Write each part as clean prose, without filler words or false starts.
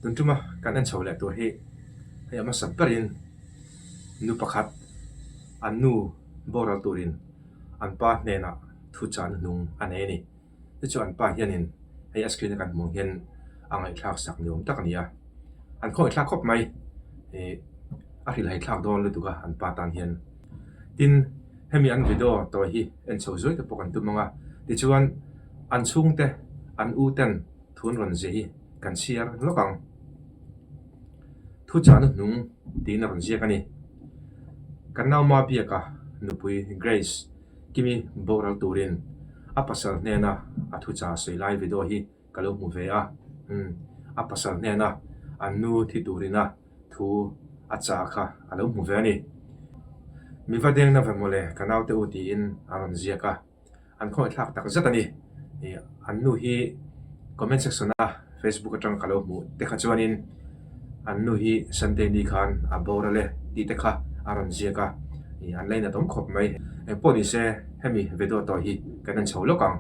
Tun tuma kan en chho leh tur hi hei a hmasa berin nu pakhat an nu boral turin an pa hnenah thu chan hnung a nei a ni. Chu chu an pa hianin hei a screen a kan hmuh ang hian a ngaihthlak sak ni awm tak a ni a. An khawngaihthlak khawp mai ih a hrilhhai thlak dawn lutuk a an pa tan hian. Tin, hemi an video tawi hi en chho zuai te pawh kan tum ang a, tichuan an chhungte an u ten thu an rawn ziah hi kan chhiar lawk ang. Thu chahna hnung tiin a rawn ziak a ni. Kan nauma biaka nupui Grace Kimi boral turin a pasal hnena a thuchah sawi lai video hi ka lo hmu ve a. Umm, a pasal hnena an nu thi turina thu a chah kha a lo hmu ve a ni. Mi va dengna ve mawle ka naute u tiin a rawn ziak a. An khawngaihthlak tak zet a ni. Ih an nu hi comment section a Facebook atang ka lo hmuh te kha chuanin an nu hi Sunday ni khan a boral e tih te kha a rawn ziak a. Ih an lainat awm khawp mai. Engpawh ni se hemi video tawh hi kan en chho lawk ang.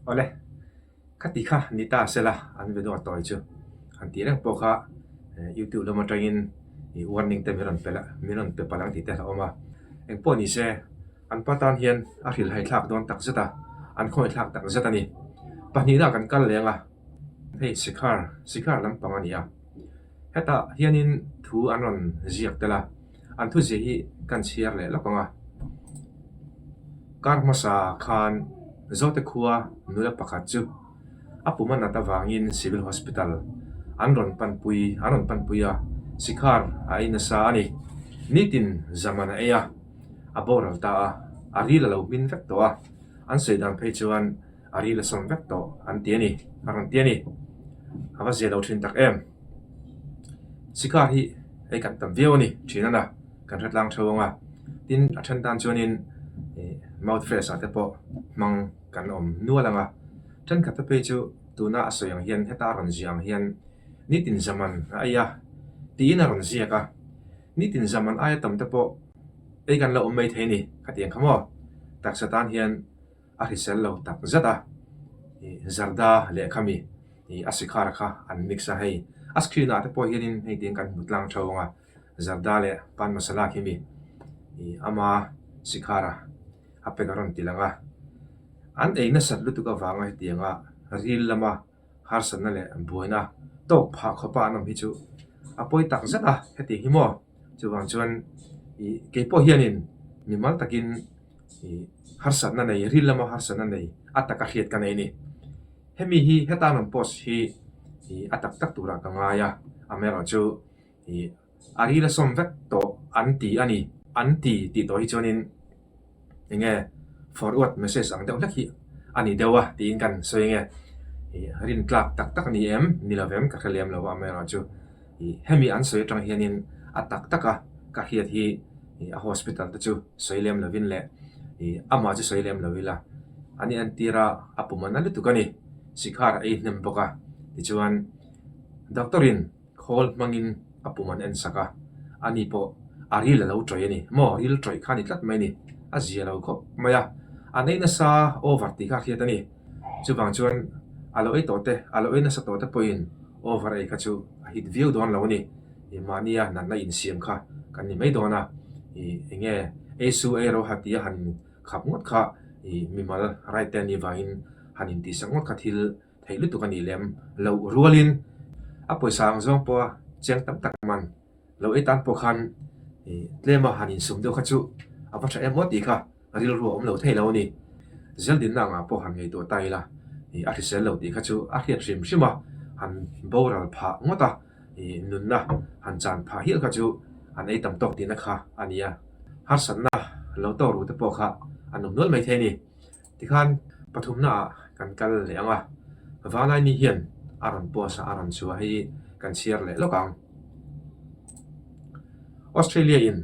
Awle. Khati kha ni ta sela an video tawi chu han tih reng pawh kha youtube lam atangin ih warning te min rawn pe la min rawn pe palh ang tih te a awm a. Engpawh ni se an pa tan hian a hrilhhai thlak dawn tak zet a, an khawngaih thlak tak zet a ni. Pahnihna kan kal leng a, hei sikhar sikhar lampang a ni a. Hetah hianin thu an rawn ziak tel a, an thuziah hi kan chhiar leh lawk ang a. Kar hmasa khan Zote khua nula pakhat chu a pum a nat avangin Civil Hospital an rawn panpui an rawn panpui a, sikhar a ei nasa a ni. Nitin zaman a ei a, a boral ta a, a ril a lo hmin vek tawh a, an sawi dan phei chuan a ril a sawm vek tawh an ti a ni, a rawn ti a ni. A va zia lo thin tak em. Sikhar hi hei kan tam viau a ni thin a na. Kan hre tlang theuh ang a, tin a then tan chuanin ih mouth fresh ah te pawh hmang kan awm nual ang a, thenkhat te phei chu tuna a sawi ang hian heta a rawn ziah ang hian nitin zaman a ei a tiin a rawn ziak a, nitin zaman aia tam te pawh ei kan la awm mai thei a ni khatiang kha maw taksa tan hian a hrisel lo tak zet a, ih zarda lehkha mi ih a sikhar kha an mix a hei a screen ah te pawh hianin hei tiin kan hmu tlang theuh ang a. Zarda leh Pan Masala khi mi ih ama Sikhara a pek a rawn ti lang a. An ei nasat lutuk avanga hetianga ril lama harsatna leh buaina tawk phah khawpa an awm hi chu a pawi tak zet a hetiang hi maw. Chuvang chuan ih keipawh hianin mimal takin ih harsatna nei ril lama harsatna nei a taka hriat ka nei a ni. Hemi hi heta an rawn post hi ih a tak tak turah ka ngai a, amaherawhchu Ih, a ril a sawm vek tawh an ti a ni. An ti tih tawh hi chuanin eng nge forward message ang deuh hlek hi a ni deuh a tiin kan sawi eng nge. Ih, rin tlak tak tak a ni em? Ni lo vem ka hre lem lo a amaherawhchu ih hemi an sawi atang hianin a tak tak a ka hriat hi ih a hospital te chu sawi lem lovin leh ih amah chu sawi lem lo ila an inentir a a pum a na lutuk a ni. Sikhar a ei hnem bawk a tichuan doctor in Khawl hmangin a pum an en sak a, ani pawh a ril a lo tawih a ni. Maw ril tawih kha a ni tlat mai a ni. A zia lo khawp mai a, an ei nasa over tih kha a hriat a ni. Chuvang chuan a lo ei tawh te, a lo ei nasa tawh te pawhin over ei kha chu a hit viau dawn lo a ni. Ih mahnia natna insiam kha kan ni mai dawn a, ih eng nge ei su ei ro ha tia han khap ngawt kha ih mimal right te a nih vangin han intihsak ngawt kha thil theih lutuk a nih lem loh rualin a pawisa ang zawng pawha chiang tam tak man lo ei tan pawh khan ih tlema han insum deuh kha chu a va tha em aw tih kha rilru a awm lo thei lo a ni. Zeldinna angah pawh han ngaihtuah ta ila. Ih a hrisel lo tih kha chu a hriat hrim hrim a, han boral phah ngawt a, ih nunna han chan phah hial kha chu an ei tam tawk tihna kha a ni a. Harsatna lo tawk ru te pawh kha an awm nual maithei a ni. Tikhan pathumna ah kan kal leh ang a, Vanlaini hian a rawn post a, a rawn chhuah hi kan chhiar leh lawk ang. Australia in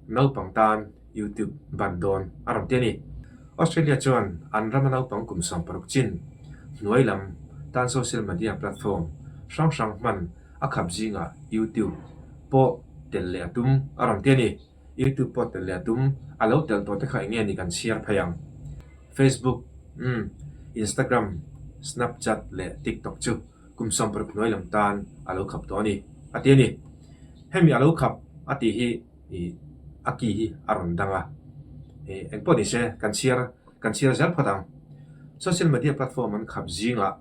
naupang tan YouTube ban dawn a rawn ti a ni. Australia chuan an rama naupang kum 60 chin hnuai lam tan social media platform hrang hrang hman a khap zingah YouTube pawh tel leh a tum a rawn ti a ni. YouTube pawh tel leh a tum a lo tel tawh te kha eng nge ni kan chhiar phei ang. Facebook, umm, Instagram, Snapchat leh TikTok chu kum 60 hnuai lam tan a lo khap tawh a ni a ti a ni. Hemi a lo khap a tih hi ih a ki hi a rawn dang a, ih engpawh ni se kan chhiar kan chhiar zel phawt ang. Social media platform an khap zingah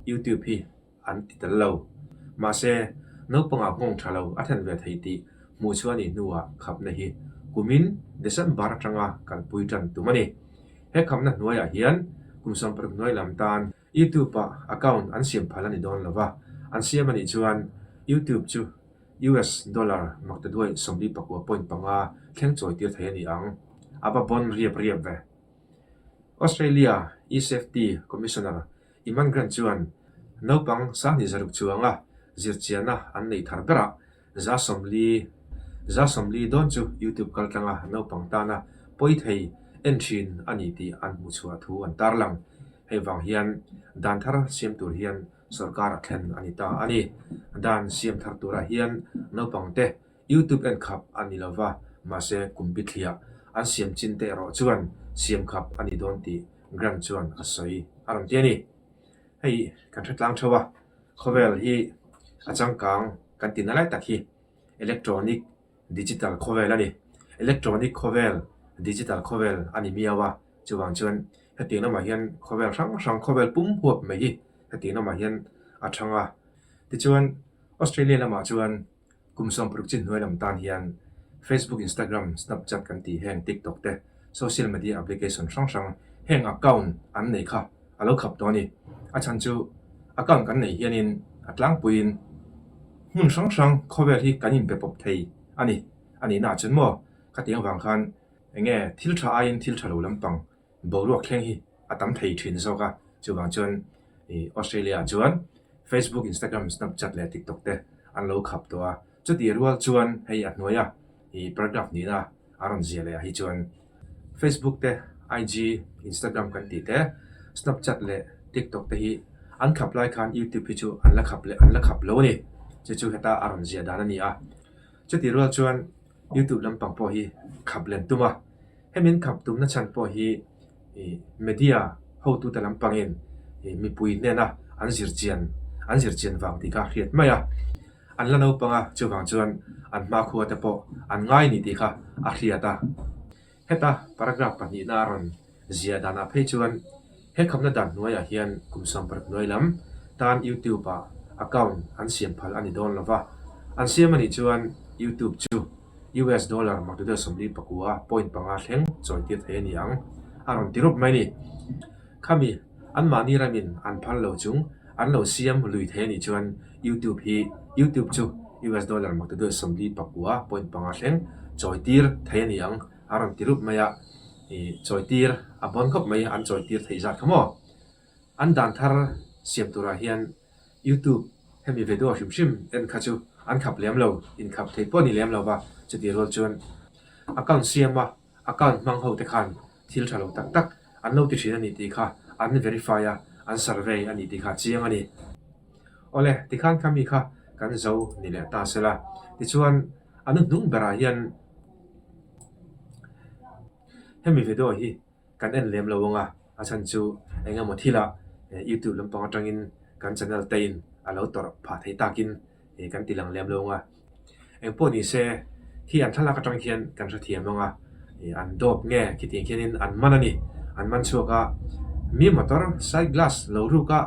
YouTube hi an ti tel lo. Mahse, naupangah nghawng tha lo a thlen ve thei tih hmuh chhuah a nih hnuah khapna hi kumin December atanga kalpui tan tum a ni. He khapna hnuaiah hian kum 60 hnuai lam tan YouTube-ah account an siam phal a ni dawn lo va, an siam a nih chuan YouTube chu US dollar maktaduai 49 point panga thleng chawi tir thei a ni ang. A va bawn riap riap ve. Australia eSafety Commissioner Iman Grant chuan naupang sanghnih zaruk chuanga zirchianna an nei thar berah 40 40 dawn chu YouTube kaltlanga naupang tana pawi thei en thin a ni tih an hmuhchhuah thu an tarlang. Hei vang hian dan thar siam tur hian Sorkar a thlen a ni ta a ni. Dan siam thar turah hian naupangte YouTube en khap a ni lo va, mahse kum bithliah an siam chin te erawh chuan siam khap a ni dawn tih Grant chuan a sawi a rawn ti a ni. Hei kan hre tlang theuh a, khawvel hi a changkang kan tihna lai tak hi electronic digital khawvel a ni. Electronic khawvel, digital khawvel a ni miau a, chuvang chuan hetiang lamah hian khawvel hrang hrang khawvel pum huap mai hi hetiang lamah hian a thang a. Tichuan Australia lamah chuan kum 60 chin hnuai lam tan hian Facebook, Instagram, Snapchat kan tih heng TikTok te social media application hrang hrang heng account an nei kha a lo khap tawh a ni. A chhan chu account kan neih hianin a tlangpuiin hmun hrang hrang khawvel hi kan inpe pawp thei a ni. A nihnaah chuan maw khatiang vang khan eng nge thil tha aiin thil tha lo lampang boruak thleng hi a tam thei thin zawk a, chuvang chuan ih Australia ah chuan Facebook, Instagram, Snapchat leh TikTok te an lo khap tawh a, chutih rual chuan hei a hnuaia ih paragraph nihna a rawn ziah leh ah hi chuan Facebook te, IG, Instagram kan tih te, Snapchat leh TikTok te hi an khap lai khan YouTube hi chu an la khap leh an la khap lo a ni, chu chu heta a rawn ziah dan a ni a, chutih rual chuan YouTube lampang pawh hi khap len tum a, hemi an khap tumna chhan pawh hi ih media hotute lampangin ih mipui hnena an zir chian an zir chian vang tih kha a hriat mai a, an la naupang a chuvang chuan an hmakhua te pawh an ngai ni tih kha a hriat a. Heta paragraph pahnihna a rawn ziah danah phei chuan he khamna dan hnuaiah hian kum 60 hnuai lam tan YouTube ah account an siam phal a ni dawn lo va, an siam a nih chuan YouTube chu US dollar maktaduai 49 point panga thleng chawi tir thei a ni ang a rawn ti rup mai a ni. Khami anmahni ramin an phal lo chung an lo siam lui thei a nih chuan YouTube hi YouTube chu US dollar maktaduai 49 point panga thleng chawi tir thei a ni ang a rawn ti rup mai a, ih chawi tir a bawn khawp mai an chawi tir theih zat kha maw? An dan thar siam turah hian YouTube hemi video hrim hrim en kha chu an khap lem lo, inkhap thei pawh a ni lem lo va, chutih rual chuan account siam a account hmang ho te khan thil tha lo tak tak an lo ti thin a ni tih kha an verify a, an survey a ni tih kha a chiang a ni. Awle, tikhan kha mi kha kan zo ni leh ta sela, tichuan a nu hnung berah hian hemi video hi kan en lem lo ang a, a chhan chu eng emaw thilah YouTube lampang atangin kan channel te in a lo tawrh phah thei takin kan ti lang lem lo ang a. Eng pawh ni se khi an thlalak atang khian kan hrethiam ang a, an dawp nge khitiang khianin an man a ni, an man chhuak a, mi motor side glass lo ruk a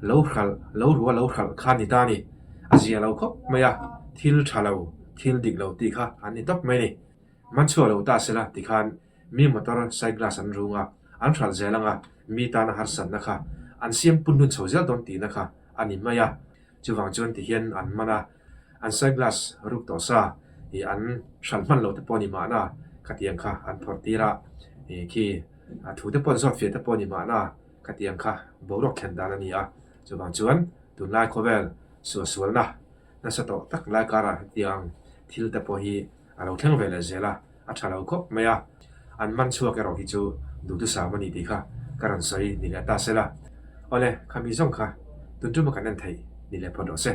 lo hralh lo rua lo hralh kha a ni ta a ni, a zia lo khawp mai a, thil tha lo thil dik lo tih kha an ni tawp mai a ni. Man chhuak lo ta sela tikhan Mi motor side glass an rung a, an hralh zel ang a, mi tana harsatna kha An siam punlun chho zel dawn tihna kha a ni mai a. Chuvang chuan ti hian an man a, an sunglass ruk tawh sa ih an hral hman lo te pawh a ni mahna khatiang kha an phawrh tir a, ih khi a thu te pawh an zawt fiah te pawh a ni mahna khatiang kha boruak thlen dan a ni a. Chuvang chuan tunlai khawvel suahsualna nasa tawh tak lai karah hetiang thil te pawh hi a lo thleng ve leh zel a, a tha lo khawp mai a, an man chhuak erawh hi chu duhthusam a ni tih kha ka rawn sawi ni leh ta se la. Awle, khami zawng kha tun tuma kan en theih ni leh phawt rawh se.